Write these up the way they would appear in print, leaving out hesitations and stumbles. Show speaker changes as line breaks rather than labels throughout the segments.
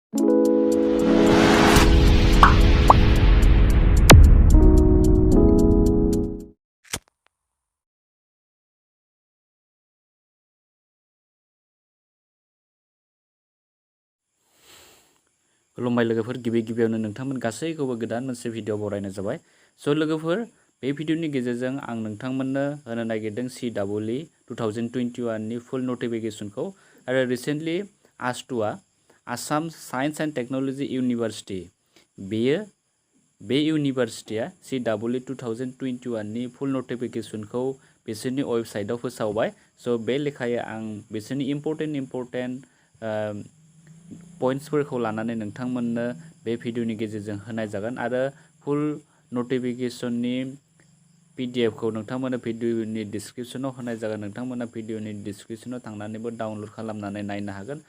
खुलुमबाय लोगोफोर, गिबियावनो नोंथांमोन गासैखौबो गोदान मोनसे भिडिअ बरायनाय जाबाय। स' लोगोफोर, बे भिडिअनि गेजेरजों आं नोंथांमोननो होनो नागिरदों CEE 2021 नि फुल नटिफिकेसनखौ। आरो रिसेन्टलि ASTUआ Assam science and technology university, बे इउनिभार्सिटिया CEE 2021 नि फुल नटिफिकेसनखौ बिसोरनि वेबसाइटआव फोसावबाय। स' बे लेखायै आं बिसोरनि इम्परटेन्ट पइन्ट्सफोरखौ लानानै नोंथांमोननो बे भिडिअनि गेजेरजों होनाय जागोन। आरो फुल नटिफिकेसननि PDF खौ नोंथांमोननो भिडिअनि डिसक्रिपसनाव होनाय जागोन। नोंथांमोना भिडिअनि डिसक्रिपसनाव थांनानैबो डाउनलड खालामनानै नायनो हागोन।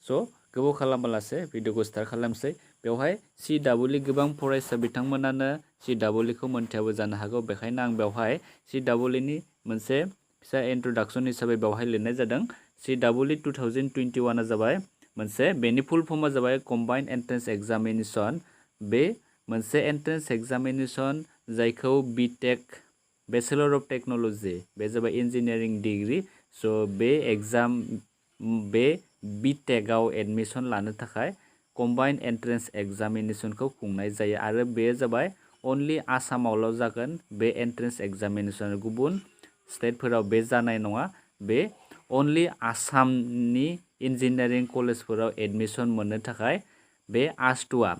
स' गोबाव खालामालासे भिडिअखौ स्टार्ट खालामसै। बेवहाय CEE गोबां फरायसा बिथांमोनानो CEE खौ मोन्थियाबो जानो हागौ। बेखायनो आं बेवहाय CEE नि मोनसे फिसा इन्ट्रडाक्सन हिसाबै बेवहाय लिरनाय जादों। CEE 2021 जाबाय मोनसे, बेनि फुल फर्मआ जाबाय कम्बाइन्ड एन्ट्रेन्स एग्जामिनेसन। बे मोनसे एन्ट्रेन्स एग्जामिनेसन जायखौ BTech बेचेलर अफ टेक्न'लजि, बे जाबाय इन्जिनियारिं डिग्रि। स' बे BTech आव एडमिसन लानो थाखाय कम्बाइन्ड एन्ट्रेन्स एग्जामिनेसनखौ खुंनाय जायो। आरो बे जाबाय अनलि आसामावल' जागोन बे एन्ट्रेन्स एग्जामिनेसन। गुबुन स्टेटफोराव बे जानाय नङा। बे अनलि आसामनि इन्जिनियारिं कलेजफोराव एडमिसन मोननो थाखाय बे ASTUआ,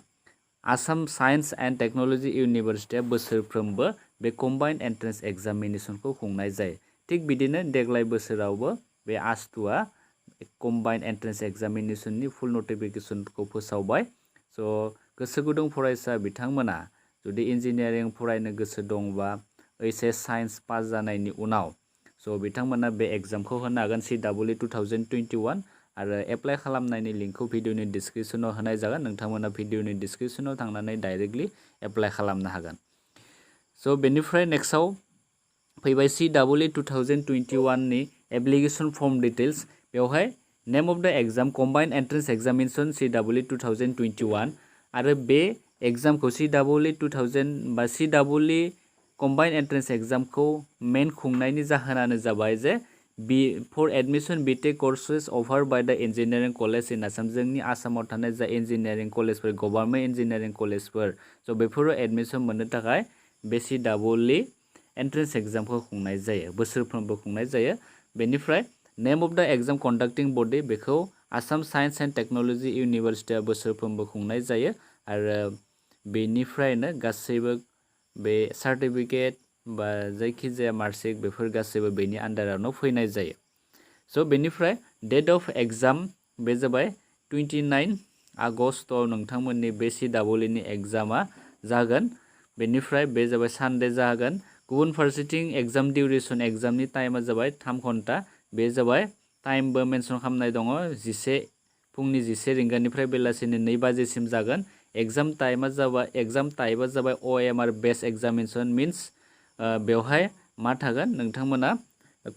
आसाम साइन्स एन्ड टेक्न'लजि इउनिभार्सिटिया बोसोरफ्रोमबो बे कम्बाइन्ड एन्ट्रेन्स एग्जामिनेसनखौ खुंनाय जायो। थिग बिदिनो देग्लाय बोसोरावबो बे ASTUआ कम्बाइन्ड एन्ट्रेन्स एग्जामिनेसननि फुल नटिफिकेसनखौ फोसावबाय। स' गोसो गुदुं फरायसा बिथांमोना जुदि इन्जिनियारिं फरायनो गोसो दंबा HS साइन्स पास जानायनि उनाव, स' बिथांमोना बे एग्जामखौ होनो हागोन CEE 2021। आरो एप्लाइ खालामनायनि लिंकखौ भिडिअनि डिसक्रिपसनाव होनाय जागोन। नोंथांमोना भिडिअनि डिसक्रिपसनाव थांनानै डाइरेक्टलि एप्लाइ खालामनो हागोन। स' बेनिफ्राय नेक्स्टआव फैबाय CEE 2021 नि एप्लिकेसन फर्म डिटेल्स। बेवहाय name of the exam combined entrance examination CEE 2021। आरो बे एग्जामखौ CEE कम्बाइन्ड एन्ट्रेन्स एग्जामखौ मेन खुंनायनि जाहोनानो जाबाय जे for admission BTech courses offered by the engineering college in Assam। जोंनि आसामाव थानाय जा इन्जिनियारिं कलेजफोर, गभर्नमेन्ट इन्जिनियारिं कलेजफोर, स' बेफोराव एडमिसन मोननो थाखाय बे CEE एन्ट्रेन्स एग्जामखौ खुंनाय जायो, बोसोरफ्रोमबो खुंनाय जायो। बेनिफ्राय नेम अफ द एग्जाम कन्डाक्टिं बडि, बेखौ आसाम साइन्स एन्ड टेक्न'लजि इउनिभार्सिटिया बोसोरफ्रोमबो खुंनाय जायो। आरो बेनिफ्रायनो गासैबो बे सार्टिफिकेट बा जायखिजाया मार्कशीट बेफोर गासैबो बेनि आन्डारावनो फैनाय जायो। स' बेनिफ्राय डेट अफ एग्जाम, बे जाबाय 29 आगस्टआव नोंथांमोननि बे CEE नि एग्जामा जागोन। बेनिफ्राय बे जाबाय सानडे जागोन। गुबुन फारसेथिं एग्जाम डिउरेसन, एग्जामनि टाइमा जाबाय 3 घन्टा। बे जाबाय टाइमबो मेनसन खालामनाय दङ, फुंनि 11 रिंगानिफ्राय बेलासिनि 2 बाजिसिम जागोन। एग्जाम टाइपआ जाबाय OMR बेस्ड एग्जामिनेसन, मिन्स बेवहाय मा थागोन, नोंथांमोना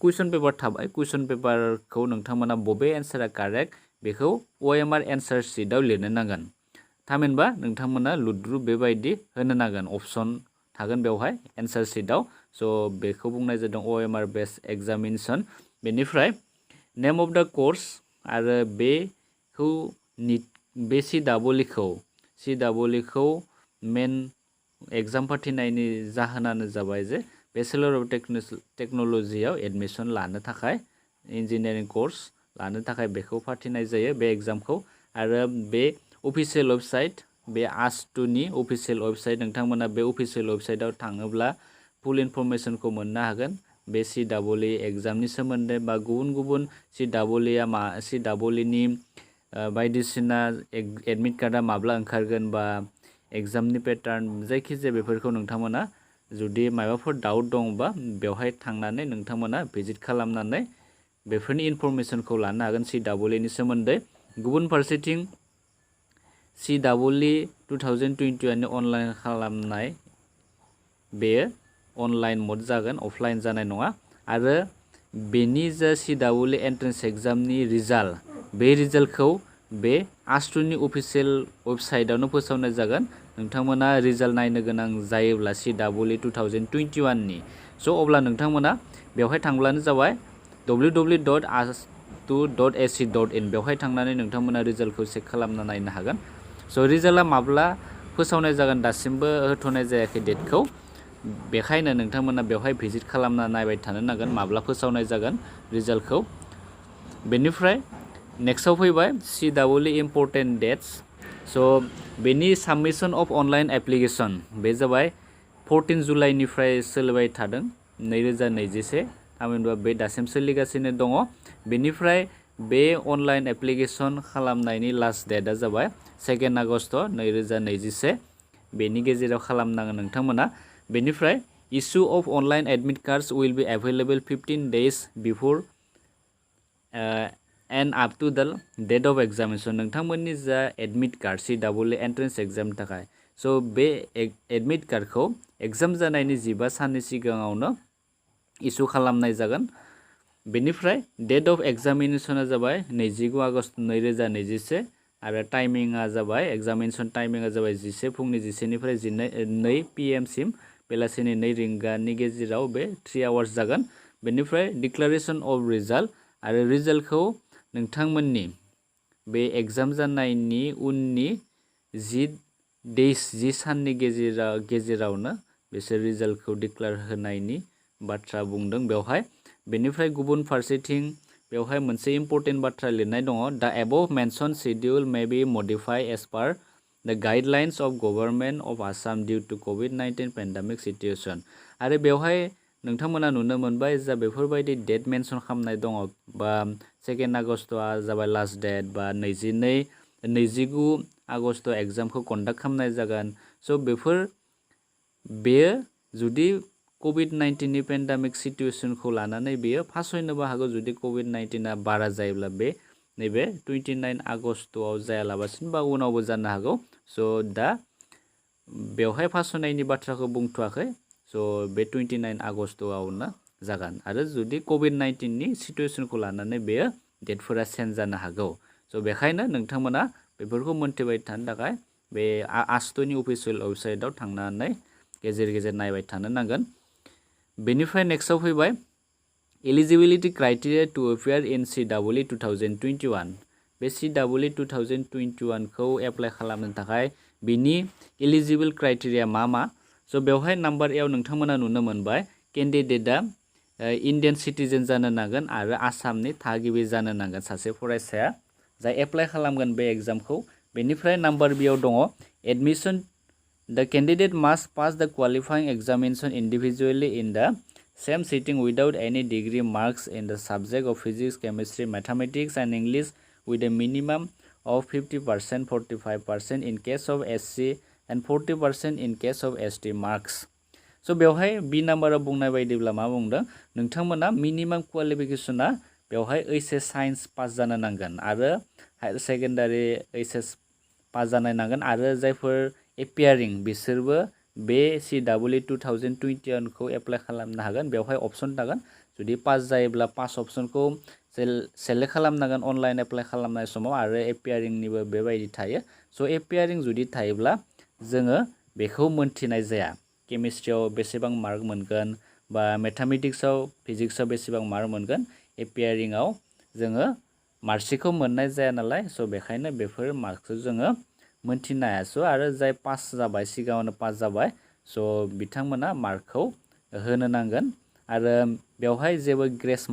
कुइसन पेपार थाबाय। कुइसन पेपारखौ नोंथांमोना बबे एन्सारा कारेक्ट बेखौ OMR एन्सार शीटआव लिरनो नांगोन। थामहिनबा नोंथांमोना लुद्रु बेबायदि होनो नांगोन, अपसन थागोन बेवहाय एन्सार शीटआव। स' बेखौ बुंनाय जादों OMR बेस्ड एग्जामिनेसन। बेनिफ्राय नेम अफ द कोर्स, आरो बे CEE खौ मेन एग्जाम फाथिनायनि जाहोनानो जाबाय जे बेचेलर अफ टेक्न'लजियाव एडमिसन लानो थाखाय, इन्जिनियारिं कर्स लानो थाखाय बेखौ फाथिनाय जायो बे एग्जामखौ। आरो बे अफिसियेल वेबसाइट, बे ASTUनि अफिसियेल वेबसाइट, नोंथांमोना बे अफिसियेल वेबसाइटआव थाङोब्ला फुल इनफरमेसनखौ मोननो हागोन बे CEE एग्जामनि सोमोन्दै, बा गुबुन CEE नि बायदिसिना एडमिट कार्डआ माब्ला ओंखारगोन, बा एग्जामनि पेटार्न, जायखिजाया बेफोरखौ नोंथांमोना जुदि माबाफोर डाउट दङबा बेवहाय थांनानै नोंथांमोना भिजिट खालामनानै बेफोरनि इनफरमेसनखौ लानो हागोन CEE नि सोमोन्दै। गुबुन फारसेथिं CEE 2021 नि अनलाइन खालामनाय, बेयो अनलाइन मड जागोन, अफलाइन जानाय नङा। आरो बेनि जा CEE एन्ट्रेन्स एग्जामनि रिजाल्ट, बे रिजाल्टखौ बे आस्टुनि अफिसियेल वेबसाइटआवनो फोसावनाय जागोन नोंथांमोना रिजाल्ट नायनो गोनां जायोब्ला CEE 2021 नि स' अब्ला नोंथांमोना बेवहाय थांब्लानो जाबाय www.astu.ac.in बेवहाय थांनानै नोंथांमोना रिजाल्टखौ चेक खालामना नायनो हागोन स' रिजाल्टआ माब्ला फोसावनाय जागोन दासिमबो होथ'नाय जायाखै डेटखौ बेखायनो नोंथांमोना बेवहाय भिजिट खालामना नायबाय थानो नांगोन माब्ला फोसावनाय जागोन रिजाल्टखौ बेनिफ्राय नेक्स्टआव फैबाय CEE इम्परटेन्ट डेट्स स' बेनि साबमिसन अफ अनलाइन एप्लिकेसन बे जाबाय 14 जुलाइनिफ्राय सोलिबाय थादों 2021 थामहिनबा बे दासिम सोलिगासिनो दङ बेनिफ्राय बे अनलाइन एप्लिकेसन खालामनायनि लास्ट डेटआ जाबाय 2 आगस्ट 2021 बेनि गेजेराव खालामनांगोन नोंथांमोना बेनिफ्राय issue of online admit cards will be available 15 days before and up to the date of examination नोंथांमोननि जा एडमिट कार्ड CEE एन्ट्रेन्स एग्जामनि थाखाय स' बे एडमिट कार्डखौ एग्जाम जानायनि 15 साननि सिगाङावनो इस्यु खालामनाय जागोन बेनिफ्राय डेट अफ एग्जामिनेसना जाबाय 29 आगस्ट 2021 आरो टाइमिंआ जाबाय एग्जामिनेसन टाइमिंआ जाबाय 11 फुंनि 11 निफ्राय 2 PM सिम बेलासिनि 2 रिंगानि गेजेराव बे 3 आवार्स जागोन बेनिफ्राय डिक्लारेसन अफ रिजाल्ट आरो रिजाल्टखौ नोंथांमोननि बे एग्जाम जानायनि उननि 10 साननि गेजेरावनो बिसोर रिजाल्टखौ डिक्लेयार होनायनि बाथ्रा बुंदों बेवहाय बेनिफ्राय गुबुन फारसेथिं बेवहाय मोनसे इम्परटेन्ट बाथ्रा लिरनाय दङ the above mention schedule may be modified as per the guidelines of government of Assam due to COVID-19 pandemic situation आरो बेवहाय नोंथांमोना नुनो मोनबाय जा बेफोरबायदि डेट मेनसन खालामनाय दङ बा 2 आगस्टआ जाबाय लास्ट डेट बा 29 आगस्ट एग्जामखौ कन्डाक्ट खालामनाय जागोन स' बेयो जुदि COVID-19 नि पेन्डेमिक सिचुएसनखौ लानानै बेयो फासयनोबो हागौ जुदि COVID-19आ बारा जायोब्ला बे नैबे 29 आगस्टआव जायालाबासिनो बा उनावबो जानो हागौ स' दा बेवहाय फासयनायनि बाथ्राखौ बुंथ'वाखै स' बे 29 आगस्टआवनो जागोन आरो जुदि COVID-19 नि सिचुएसनखौ लानानै बेयो डेटफोरा चेन्ज जानो हागौ स' बेखायनो नोंथांमोना बेफोरखौ मोन्थिबाय थानो थाखाय बे आस्टुनि अफिसियेल वेबसाइटआव थांनानै गेजेर गेजेर नायबाय थानो नांगोन बेनिफ्राय नेक्स्टआव फैबाय एलिजिबिलिटि क्राइटेरिया टु एपियार इन CEE 2021 बे CEE 2021 खौ एप्लाइ खालामनो थाखाय बिनि एलिजिबल क्राइटेरिया मा स' बेवहाय नाम्बार एआव नोंथांमोना नुनो मोनबाय केन्डिडेटआ इन्डियान सिटिजेन जानो नांगोन आरो आसामनि थागिबि जानो नांगोन सासे फरायसाया जाय एप्लाइ खालामगोन बे एग्जामखौ बेनिफ्राय नाम्बार बिआव दङ admission The candidate must pass the qualifying examination individually in the same sitting without any degree marks in the subject of physics, chemistry, mathematics and English with a minimum of 50%, 45% in case of SC and 40% in case of ST marks. So बेवहाय बी नाम्बाराव बुंनाय बायदिब्ला मा बुंदों नोंथांमोना minimum क्वालिफिकेशना बेवहाय HS science pass जानो नांगोन आरो हायर सेकेन्डारि HS पास जानो नांगोन आरो जायफोर एपियारिं बिसोरबो बे CEE 2021 खौ एप्लाइ खालामनो हागोन बेवहाय अपसन थागोन जुदि पास जायोब्ला पास अपसनखौ सेलेक्ट खालामनांगोन अनलाइन एप्लाइ खालामनाय समाव आरो एपियारिंनिबो बेबायदि थायो स' एपियारिं जुदि थायोब्ला जोङो बेखौ मोनथिनाय जाया केमिस्ट्रियाव बेसेबां मार्क मोनगोन बा मेथामेटिक्सआव फिजिक्सआव बेसेबां मार्क मोनगोन एपियारिंआव जोङो मार्कशीटखौ मोननाय जाया नालाय स' बेखायनो बेफोर मार्कखौ जोङो मोनथिनो हाया स' आरो जाय पास जाबाय सिगाङावनो पास जाबाय स' बिथांमोना मार्कखौ होनो नांगोन आरो बेवहाय जेबो ग्रेस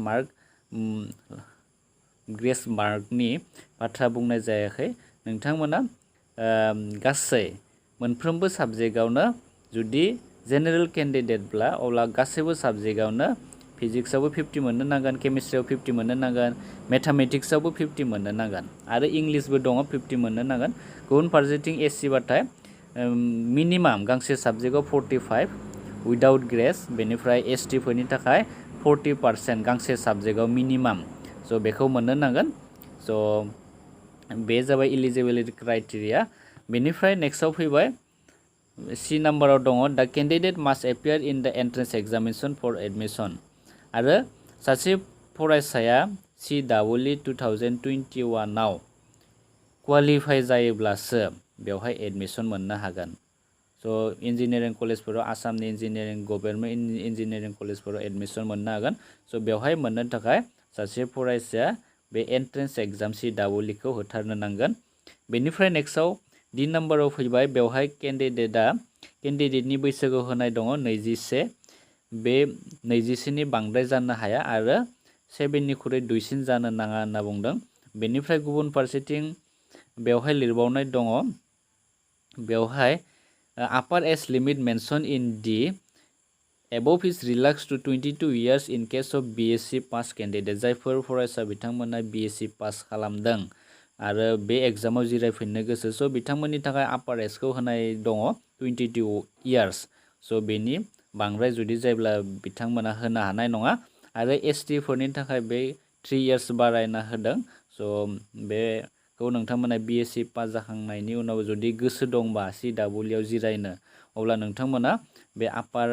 मार्कनि बाथ्रा बुंनाय जायाखै नोंथांमोना गासै मोनफ्रोमबो साबजेक्टआवनो जुदि जेनेरेल केन्डिडेटब्ला अब्ला गासैबो साबजेक्टआवनो फिजिक्सआवबो 50 मोननो नांगोन केमिस्ट्रियाव 50 मोननो नांगोन मेथामेटिक्सआवबो 50 मोननो नांगोन आरो इंलिसबो दङ 50 मोननो नांगोन गुबुन फारसेथिं एससि बाथाय मिनिमाम गांसे साबजेक्टआव 45 उइदाउट ग्रेस बेनिफ्राय एसटि फोरनि थाखाय 40% गांसे साबजेक्टआव मिनिमाम स' बेखौ मोननो नांगोन स' बे जाबाय इलिजिबिलिटि क्राइटेरिया बेनिफ्राय नेक्स्टआव फैबाय सी नाम्बाराव दङ द candidate mast एपियार in the entrance examination four admission आरो सासे फरायसाया CEE 2021 आव क्वालिफाइ जायोब्लासो बेवहाय एडमिसन मोननो हागोन। स' इन्जिनियारिं कलेजफोराव आसामनि गभर्नमेन्ट इन्जिनियारिं कलेजफोराव एडमिसन मोननो हागोन। स' बेवहाय मोननो थाखाय सासे फरायसाया बे एन्ट्रेन्स एग्जाम CEE खौ होथारनो नांगोन। बेनिफ्राय नेक्स्टआव D नाम्बाराव फैबाय, बेवहाय केन्डिडेटनि बैसोखौ होनाय दङ 21। बे 21नि बांद्राय जानो हाया आरो 7निख्रुइ दुइसिन जानो नाङा होनना बुंदों। बेनिफ्राय गुबुन फारसेथिं बेवहाय लिरबावनाय दङ, बेवहाय upper age limit mention in the above is relax to 22 years in case of BSc pass candidate. जायफोर फरायसा बिथांमोना BSc पास खालामदों आरो बे एग्जामाव जिरायफिननो गोसो, स' बिथांमोननि थाखाय आपार एजखौ होनाय दङ 22 years। स' बेनि बांद्राय जुदि जायोब्ला बिथांमोना होनो हानाय नङा। आरो ST फोरनि थाखाय बे 3 years बारायना होदों। स' बेखौ नोंथांमोना BSc पास जाखांनायनि उनाव जुदि गोसो दंबा CEE जिरायनो, अब्ला नोंथांमोना बे आपार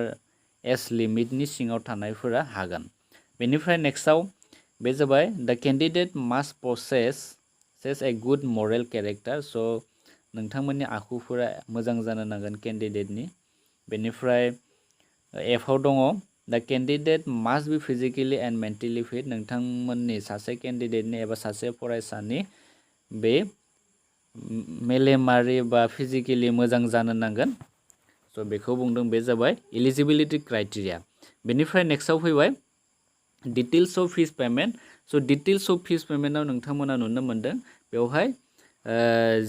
एज लिमिटनि सिङाव थानायफोरा हागोन। बेनिफ्राय नेक्स्टआव बे जाबाय the candidate must possess a good moral character. स' नोंथांमोननि आखुफोरा मोजां जानो नांगोन केन्डिडेटनि। बेनिफ्राय Fआव दङ द candidate mast B physically and mentally fit. नोंथांमोननि सासे केन्डिडेटनि एबा सासे फरायसानि बे मेलेमारि बा फिजिकेलि मोजां जानो नांगोन। स' बेखौ बुंदों, बे जाबाय इलिजिबिलिटि क्राइटेरिया। बेनिफ्राय नेक्स्टआव फैबाय डिटेल्स अफ फिस पेमेन्ट। स' डिटेल्स अफ फिस पेमेन्टआव नोंथांमोना नुनो मोनदों बेवहाय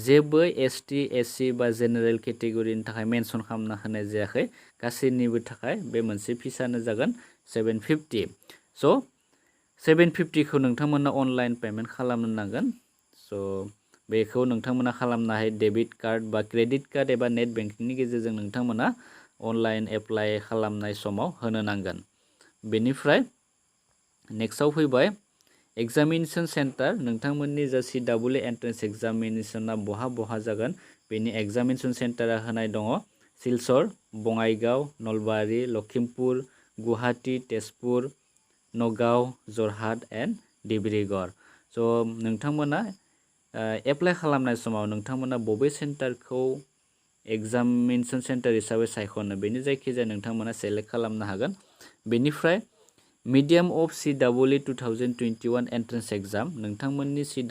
जेबो ST SC बा जेनेरेल केटेगरिनि थाखाय मेनसन खालामना होनाय जायाखै। गासैनिबो थाखाय बे मोनसे फिसानो जागोन 750। स' 750खौ नोंथांमोना अनलाइन पेमेन्ट खालामनो नांगोन। स' बेखौ नोंथांमोना खालामनो हायो डेबिट कार्ड बा क्रेडिट कार्ड एबा नेट बेंकिंनि गेजेरजों नोंथांमोना अनलाइन एप्लाइ खालामनाय समाव होनो नांगोन। बेनिफ्राय नेक्स्टआव फैबाय एग्जामिनेसन सेन्टार। नोंथांमोननि जा CEE एन्ट्रेन्स एग्जामिनेसना बहा जागोन, बेनि एग्जामिनेसन सेन्टारा होनाय दङ सिलचर, बङाइगाव, नलबारि, लखिमपुर, गुवाहाटी, तेजपुर, नगाव, जरहाट एन्ड डिब्रुगड़। स' नोंथांमोना एप्लाइ खालामनाय समाव नोंथांमोना बबे सेन्टारखौ एग्जामिनेसन सेन्टार हिसाबै सायख'नो, बेनि जायखिजाया नोंथांमोना सेलेक्ट खालामनो हागोन। बेनिफ्राय medium of CEE 2021 entrance exam. नोंथांमोननि CEE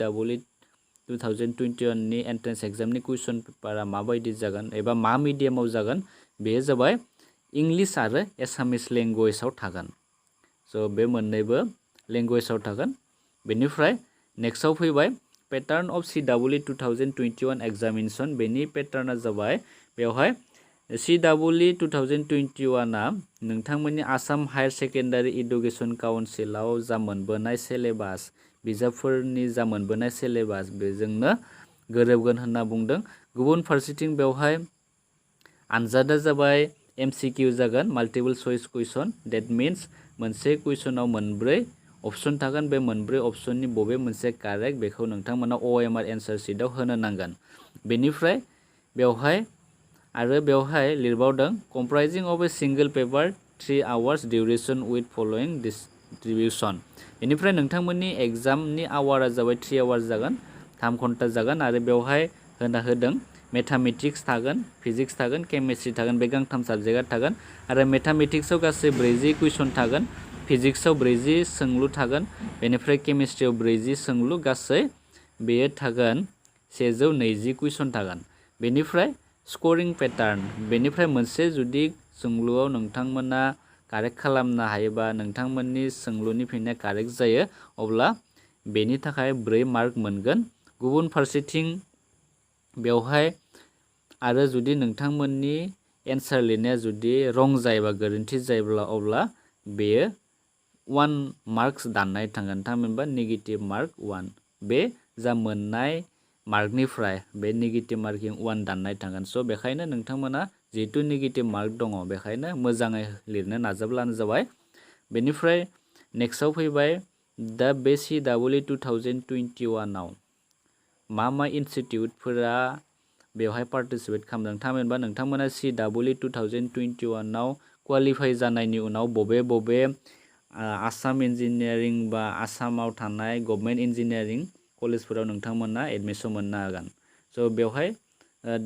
2021नि एन्ट्रेन्स एग्जामनि कुइसन पेपारा माबायदि जागोन एबा मा मिडियामाव जागोन, बेयो जाबाय इंलिश आरो एसामिस लेंगुवेजाव थागोन। स' बे मोननैबो लेंगुवेजाव थागोन। बेनिफ्राय नेक्स्टआव फैबाय पेटार्न अफ CEE 2021 एग्जामिनेसन। बेनि पेटार्ना जाबाय बेवहाय CEE 2021आ नोंथांमोननि आसाम हायार सेकेन्डारि इडुकेसन काउन्सिलाव जा मोनबोनाय सिलेबास, बिजाबफोरनि जा मोनबोनाय सिलेबास, बेजोंनो गोरोबगोन होनना बुंदों। गुबुन फारसेथिं बेवहाय आनजादा जाबाय MCQ जागोन, माल्टिपल चइस कुइसन। डेट मिन्स मोनसे कुइसनाव मोनब्रै अपसन थागोन। बे मोनब्रै अपसननि बबे मोनसे कारेक्ट बेखौ नोंथांमोना OMR एन्सार शीटआव होनो नांगोन। बेनिफ्राय बेवहाय लिरबावदों comprising of a single paper 3 hours duration with following distribution. बेनिफ्राय नोंथांमोननि एग्जामनि आवारा जाबाय 3 hours जागोन, 3 घन्टा जागोन। आरो बेवहाय होदों मेथामेटिक्स थागोन, फिजिक्स थागोन, केमिस्ट्रि थागोन। बे गांथाम साबजेक्टआ थागोन। आरो मेथामेटिक्सआव गासै 40 कुइसन थागोन, फिजिक्सआव 40 सोंलु थागोन, बेनिफ्राय केमिस्ट्रियाव 40 सोंलु, गासै बेयो थागोन 120 कुइसन थागोन। बेनिफ्राय स्करिं पेटार्न। बेनिफ्राय मोनसे जुदि सोंलुआव नोंथांमोना कारेक्ट खालामनो हायोबा, नोंथांमोननि सोंलुनि फिननाया कारेक्ट जायो, अब्ला बेनि थाखाय 4 मार्क मोनगोन। गुबुन फारसेथिं बेवहाय आरो जुदि नोंथांमोननि एन्सार लिरनाया जुदि रं जायोबा, गोरोन्थि जायोब्ला, अब्ला बेयो 1 मार्क्स दाननाय थांगोन, थामहिनबा नेगेटिभ मार्क 1। बे जा मोननाय मार्कनिफ्राय बे नेगेटिभ मार्किं 1 दाननाय थांगोन। स' बेखायनो नोंथांमोना जिहेतु नेगेटिभ मार्क दङ, बेखायनो मोजाङै लिरनो नाजाब्लानो जाबाय। बेनिफ्राय नेक्स्टआव फैबाय दा बे CEE 2021आव मा इनस्टिटिउटफोरा बेवहाय पार्टिसिपेट खालामदों, थामहिनबा नोंथांमोना CEE 2021आव क्वालिफाइ जानायनि उनाव बबे आसाम इन्जिनियारिं बा आसामाव थानाय गभर्नमेन्ट इन्जिनियारिं कलेजफोराव नोंथांमोना एडमिसन मोननो हागोन। स' बेवहाय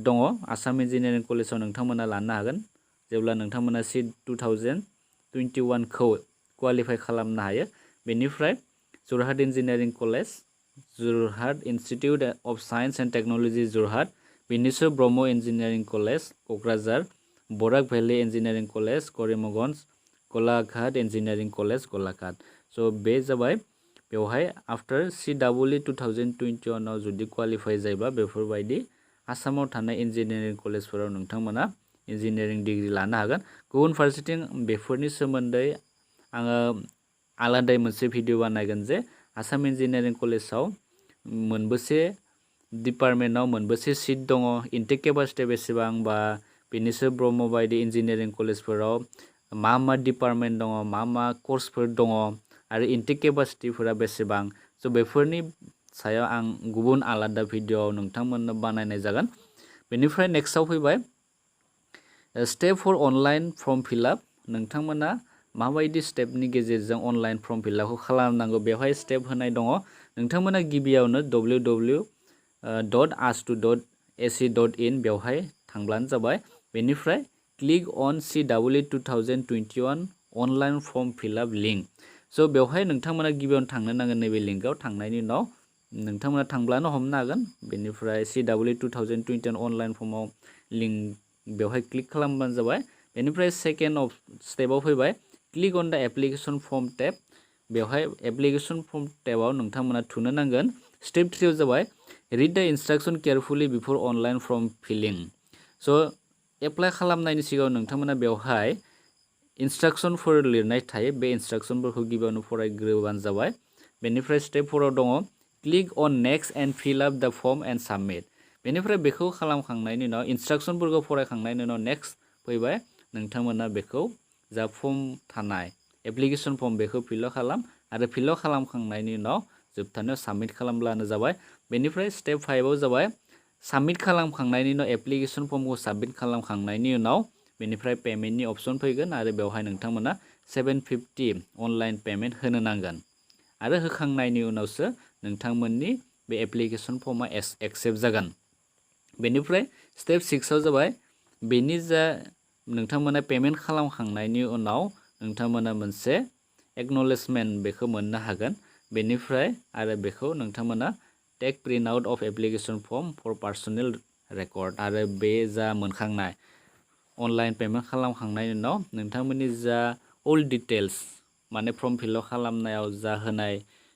दङ आसाम इन्जिनियारिं कलेजाव नोंथांमोना लानो हागोन जेब्ला नोंथांमोना सिट 2021 खौ क्वालिफाइ खालामनो हायो। बेनिफ्राय Jorhat engineering college, Jorhat institute of science and technology Jorhat, Bineswar Brahma engineering college Kokrajhar, Barak valley engineering college Karimganj, Golaghat engineering college Golaghat. So' बे जाबाय बेवहाय आफ्टार CEE 2021 आव जुदि क्वालिफाइ जायोबा बेफोरबायदि आसामाव थानाय इन्जिनियारिं कलेजफोराव नोंथांमोना इन्जिनियारिं डिग्रि लानो हागोन। गुबुन फारसेथिं बेफोरनि सोमोन्दै आङो आलादायै मोनसे भिडिअ बानायगोन जे आसाम इन्जिनियारिं कलेजाव मोनबेसे डिपार्टमेन्टआव मोनबेसे सिट दङ, इनटेक केपासिटि बेसेबां, बा बिनिसो ब्रह्म बायदि इन्जिनियारिं कलेजफोराव मा डिपार्टमेन्ट दङ, मा कर्सफोर दङ आरो इनटेक केपासिटिफोरा बेसेबां। स' बेफोरनि सायाव आं गुबुन आलादा भिडिअ नोंथांमोननो बानायनाय जागोन। बेनिफ्राय नेक्स्टआव फैबाय step for online form fill up. नोंथांमोना माबायदि स्टेपनि गेजेरजों अनलाइन फर्म फिलआपखौ खालामनांगौ बेवहाय स्टेप होनाय दङ। नोंथांमोना गिबियावनो www.astu.ac.in बेवहाय थांब्लानो जाबाय। बेनिफ्राय click on CEE 2021 online form fill up link. स' बेवहाय नोंथांमोना गिबियावनो थांनो नांगोन नैबे लिंकआव। थांनायनि उनाव नोंथांमोना थांब्लानो हमनो हागोन। बेनिफ्राय CEE 2021 अनलाइन फर्माव लिंक बेवहाय क्लिक खालामबानो जाबाय। बेनिफ्राय सेकेन्ड स्टेपआव फैबाय click on the application form टेब। बेवहाय एप्लिकेशन फर्म टेबाव नोंथांमोना थुनो नांगोन। स्टेप 3 आव जाबाय read the instruction carefully before online form filling. So' apply खालामनायनि सिगाङाव नोंथांमोना बेवहाय इन्सट्राक्शनफोर लिरनाय थायो। बे इन्सट्राक्शनफोरखौ गिबियावनो फरायग्रोबानो जाबाय। बेनिफ्राय स्टेप 4 आव दङ click on next and fill up the form and submit. बेनिफ्राय बेखौ खालामखांनायनि उनाव इन्सट्राक्शनफोरखौ फरायखांनायनि उनाव नेक्स्ट फैबाय नोंथांमोना बेखौ जा फर्म थानाय एप्लिकेशन फर्म बेखौ फिलआप खालाम आरो फिलआप खालामखांनायनि उनाव जोबथानायाव साबमिट खालामब्लानो जाबाय। बेनिफ्राय स्टेप 5 आव जाबाय साबमिट खालामखांनायनि उनाव एप्लिकेशन फर्मखौ साबमिट खालामखांनायनि उनाव बेनिफ्राय पेमेन्टनि अप्शन फैगोन आरो बेवहाय नोंथांमोना 750 अनलाइन पेमेन्ट होनो नांगोन आरो होखांनायनि उनावसो नोंथांमोननि बे एप्लिकेशन फर्मा एक्सेप्ट जागोन। बेनिफ्राय स्टेप 6 आव जाबाय बेनि जा नोंथांमोना पेमेन्ट खालामखांनायनि उनाव नोंथांमोना मोनसे एक्न'लेजमेन्ट बेखौ मोननो हागोन। बेनिफ्राय आरो बेखौ नोंथांमोना take print out of application form for personal record आरो बे जा मोनखांनाय अनलाइन पेमेन्ट खालामखांनायनि उनाव नोंथांमोननि जा अल डिटेल्स माने फर्म फिलआप खालामनायाव जा होनाय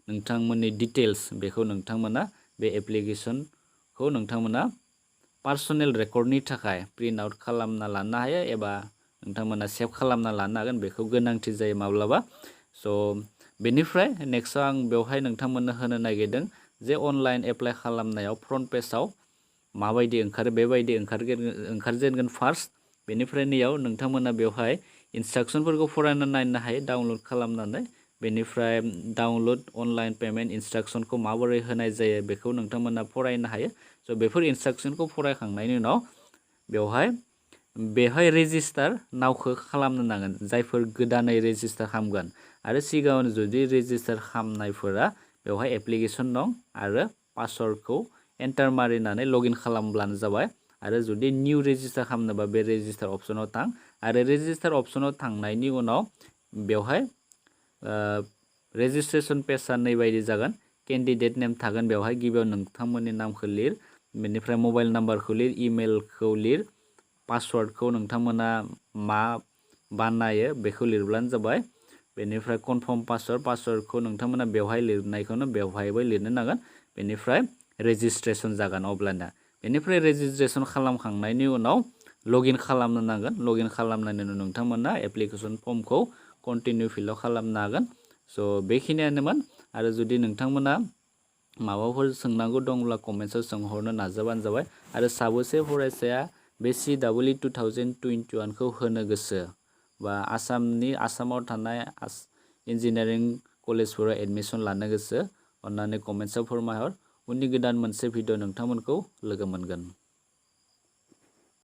नोंथांमोननि डिटेल्स बेखौ नोंथांमोना बे एप्लिकेशनखौ नोंथांमोना पार्सनेल रेकर्डनि थाखाय प्रिन्ट आउट खालामना लानो हायो एबा नोंथांमोना सेभ खालामना लानो हागोन। बेखौ गोनांथि जायो माब्लाबा। स' बेनिफ्राय नेक्स्टआव आं बेवहाय नोंथांमोननो होनो नागिरदों जे अनलाइन एप्लाइ खालामनायाव फ्रन्ट पेजाव माबायदि ओंखारो बेबायदि ओंखारजेनगोन फार्स्ट। बेनिफ्राय नैयाव नोंथांमोना बेवहाय इन्सट्राक्शनफोरखौ फरायना नायनो हायो डाउनलड खालामनानै। बेनिफ्राय डाउनलड अनलाइन पेमेन्ट इन्सट्राक्शनखौ माबोरै होनाय जायो बेखौ नोंथांमोना फरायनो हायो। स' बेफोर इन्सट्राक्शनखौ फरायखांनायनि उनाव बेवहाय रेजिस्टार नावखौ खालामनो नांगोन जायफोर गोदानै रेजिस्टार खालामगोन आरो सिगाङावनो जुदि रेजिस्टार खालामनायफोरा बेवहाय एप्लिकेशन दं आरो पासवर्डखौ एन्टार मारिनानै लगइन खालामब्लानो जाबाय। आरो जुदि निउ रेजिस्टार खालामनोबा बे रेजिस्टार अप्शनाव थां आरो रेजिस्टार अप्शनाव थांनायनि उनाव बेवहाय रेजिस्ट्रेशन पेजआ नैबायदि जागोन। केन्डिडेट नेम थागोन बेवहाय गिबियाव नोंथांमोननि नामखौ लिर, बेनिफ्राय मबाइल नाम्बारखौ लिर, इमेलखौ लिर, पासवर्डखौ नोंथांमोना मा बानायो बेखौ लिरब्लानो जाबाय। बेनिफ्राय कनफार्म पासवर्डखौ नोंथांमोना बेवहाय लिरनायखौनो बेवहायबो लिरनो नांगोन। बेनिफ्राय रेजिस्ट्रेशन जागोन अब्लाना। बेनिफ्राय रेजिस्ट्रेशन खालामखांनायनि उनाव लगइन खालामनो नांगोन। लगइन खालामनायनि उनाव नोंथांमोना एप्लिकेशन फर्मखौ कन्टिनिउ फिलआप खालामनो हागोन। स' बेखिनियानोमोन। आरो जुदि नोंथांमोना माबाफोर सोंनांगौ दंब्ला कमेन्ट्सआव सोंहरनो नाजाबानो जाबाय। आरो साबेसे फरायसाया बे CEE 2021 खौ होनो गोसो बा आसामाव थानाय इन्जिनियारिं कलेजफोराव एडमिसन लानो गोसो अन्नानै कमेन्ट्सआव फोरमायहर। उननि गोदान मोनसे भिडिअ नोंथांमोनखौ लोगो मोनगोन।